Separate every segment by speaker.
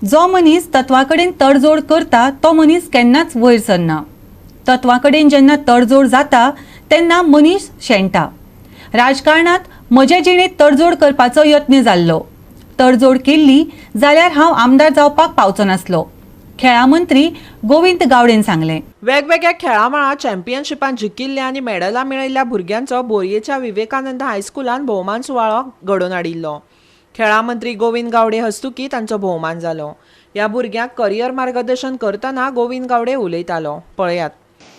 Speaker 1: जो मनीस तत्वा कडेन तडजोड करता तो मनीस केन्नाच वयर सरना. तत्वा कडेन जेन्ना तडजोड जाता तेन्ना मनीस शेणटा. राजकारणांत म्हजे जिणेंत तडजोड करपाचो यत्न जाल्लो. तडजोड केल्ली जाल्यार हांव आमदार जावपाक पावचो नासलो, खेळां मंत्री गोविंद गावडेन सांगलें.
Speaker 2: वेगवेगळ्या खेळां मळार चॅम्पियनशिपांत जिखिल्ल्या आनी मेडलां मेळयल्ल्या भुरग्यांचो बोरयेच्या विवेकानंद हायस्कुलान भोवमान सुवाळो घडोवन हाडिल्लो. खेळां मंत्री गोविंद गावडे हस्तुकीं तांचो भोवमान जालो. ह्या भुरग्यांक करियर मार्गदर्शन करतना गोविंद गावडे उलयतालो, पळयात.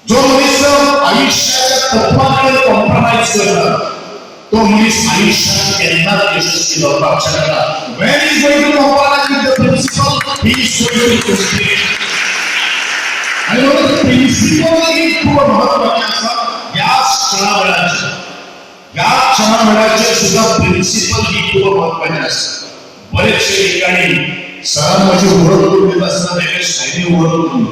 Speaker 3: जो मनीस आयुष्याच्या तत्वाकडे कॉम्प्रोमाइज करता तो मनीस आयुष्यात केन्नाच यशस्वी जावपाक शकना. When he is going to compromise with the principle, he is going to succeed. आणि म्हणून प्रिन्सिपल ही खूप महत्वाचे आसा. या क्षणावेळाचे, या क्षणावेळाचे सुद्धा प्रिन्सिपल ही खूप महत्वाचे आसा. बरेचशे ठिकाणी सरांनी माझी ओळख करून देत असताना वेगळे स्टायली ओळख करून.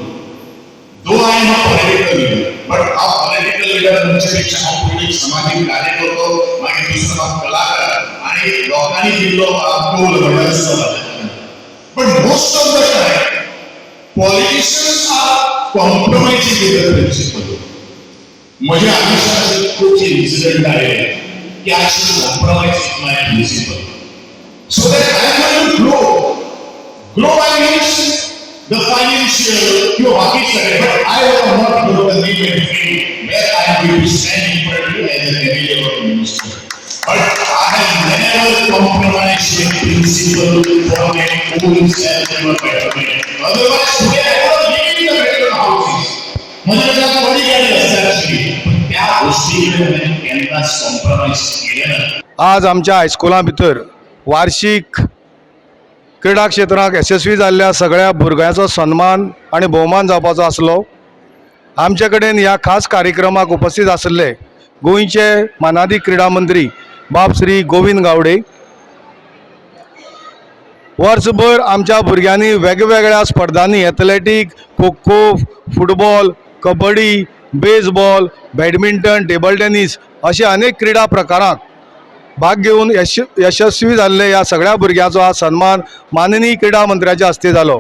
Speaker 3: Though I am a political leader, but हा पॉलिटिकल लिडर तुमच्यापेक्षा हांव पयलीं समाजीक कार्य करतो, मागीर दुसरो हांव कलाकार आणि लोकांनी दिल्लो कौल म्हणल्यार सुद्दां. But most of the time politicians are compromising with the principle. म्हज्या आयुष्यात असे खूपशे इन्सिडंट आले की I should compromise with my principle so that I am going to grow. Grow, I means the financial किंवा बाकी सगळे, but I was not grow the name and fame where I am going to stand in front of you as an MLA or a minister. But I have never compromised with principle for my own self or betterment. Otherwise, today I would have given the better houses. म्हणजे आता बरी गाडी असते, पण त्या गोष्टीकडे मी केन्नाच compromise केलें ना.
Speaker 4: आज आमच्या हायस्कुलां भितर वार्षीक क्रिडा क्षेत्रांत यशस्वी जाल्ल्या सगळ्या भुरग्यांचो सन्मान आनी भोवमान जावपाचो आसलो. आमचे कडेन ह्या खास कार्यक्रमाक उपस्थित आसले गोंयचे मानादीक क्रिडा मंत्री बाब श्री गोविंद गावडे. वर्सभर आमच्या भुरग्यांनी वेगवेगळ्या स्पर्धांनी athletic, kho kho, football, kabaddi, baseball, badminton, table tennis अशे अनेक क्रिडा प्रकारांत भाग घेवन यशस्वी जाल्ले ह्या सगळ्या भुरग्यांचो आज सन्मान माननीय क्रिडा मंत्र्याच्या हस्ते जालो.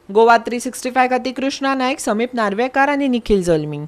Speaker 2: गोवा 365 खातीर कृष्णा नायक, समीप नार्वेकार आनी निखील जल्मी.